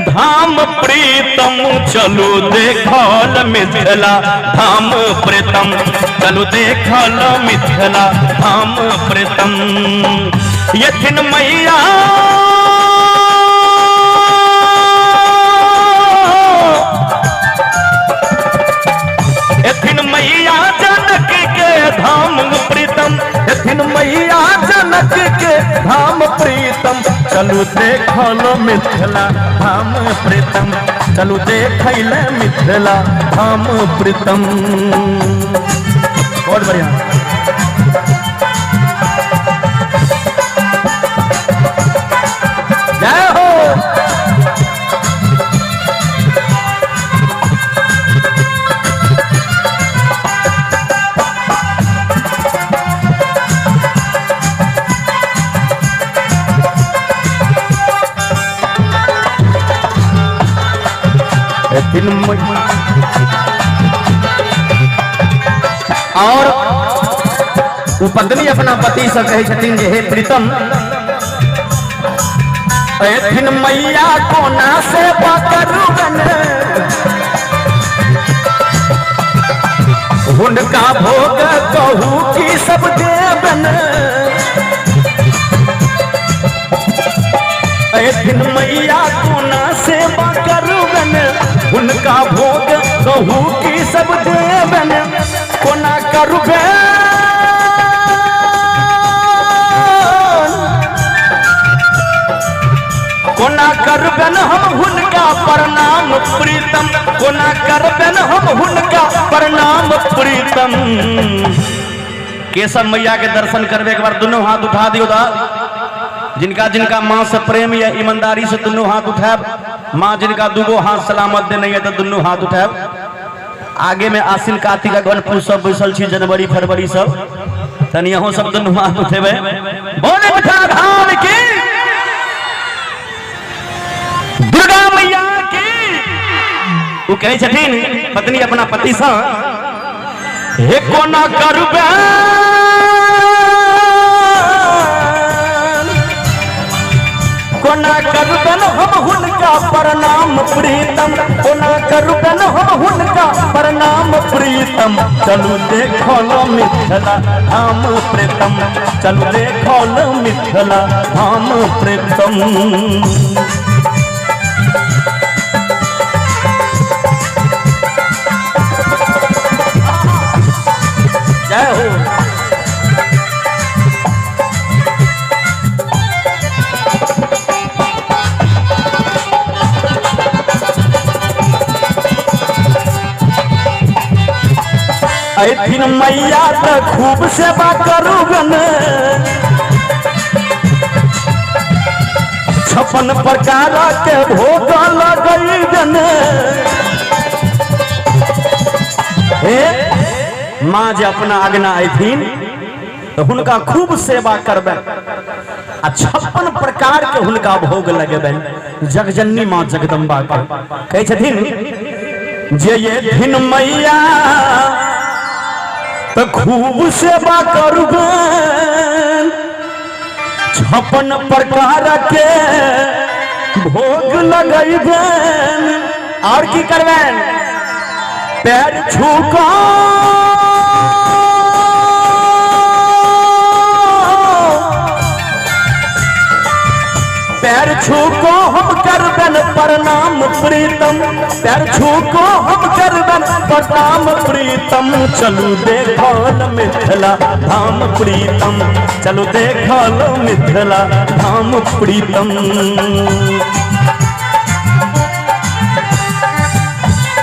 धाम प्रीतम चलू देखल मिथिला धाम प्रीतम चलू देखल मिथिला धाम प्रीतम यथिन मैया एथिन मैया जनक के धाम प्रीतम एथिन मैया जनक के धाम प्रीतम चलू देखल मिथिला धाम प्रीतम चलू देखल मिथिला धाम प्रीतम। बहुत बढ़िया। जय हो। और ओ पत्नी अपना पति से कहै छथिन जे हे प्रीतम एथिन मैया कोना से पकड़बन हुनका भोग कहू की सब देबन एथिन मैया कोना सेवा करबन हुनका भोग कहू की सब देबन कोना करबे कोना करबन हम हुनका प्रणाम प्रीतम कोना करबन हम हुनका प्रणाम प्रीतम। केशव मैया के दर्शन करबे एक बार दोनों हाथ उठा दियो दा। जिनका जिनका माँ से प्रेम या ईमानदारी से दोनों हाथ उठाब, माँ जिनका दूगो हाथ सलामत देने है तो दोनों हाथ उठाब। आगे में आसिन कार्तिक अगहन पूस सब बैसल छी, जनवरी फरवरी सब तनी अहूँ सब दोनों हाथ उठेबै। बोले मिथिला धाम की, दुर्गा मैया की। ओ कहै छथिन पत्नी अपना पति सँ, हे कोना करबै कोना करबन हम हुनका प्रणाम प्रीतम कोना करबन हम हुनका प्रणाम प्रीतम चलू देखल मिथिला धाम प्रीतम चलू देखल मिथिला धाम प्रीतम। जय हो। अथिन मैया तऽ खूब सेवा करू 56 प्रकार के भोग लगैबन। हे माँ जे अपना अगना अथिन तो हुनका खूब सेवा करबे आ 56 प्रकार के हुनका भोग लगेबनि जगजननी माँ जगदम्बा के। कहै छथिन जे ये धिन मैया तो खूब सेवा करबनि 56 प्रकार के भोग लगैबनि और की करबनि पैर छूका पैर छूको हम करबन प्रणाम प्रीतम पैर छूको हम करबन प्रणाम प्रीतम चलू देखल मिथिला धाम प्रीतम चलू देखल मिथिला धाम प्रीतम।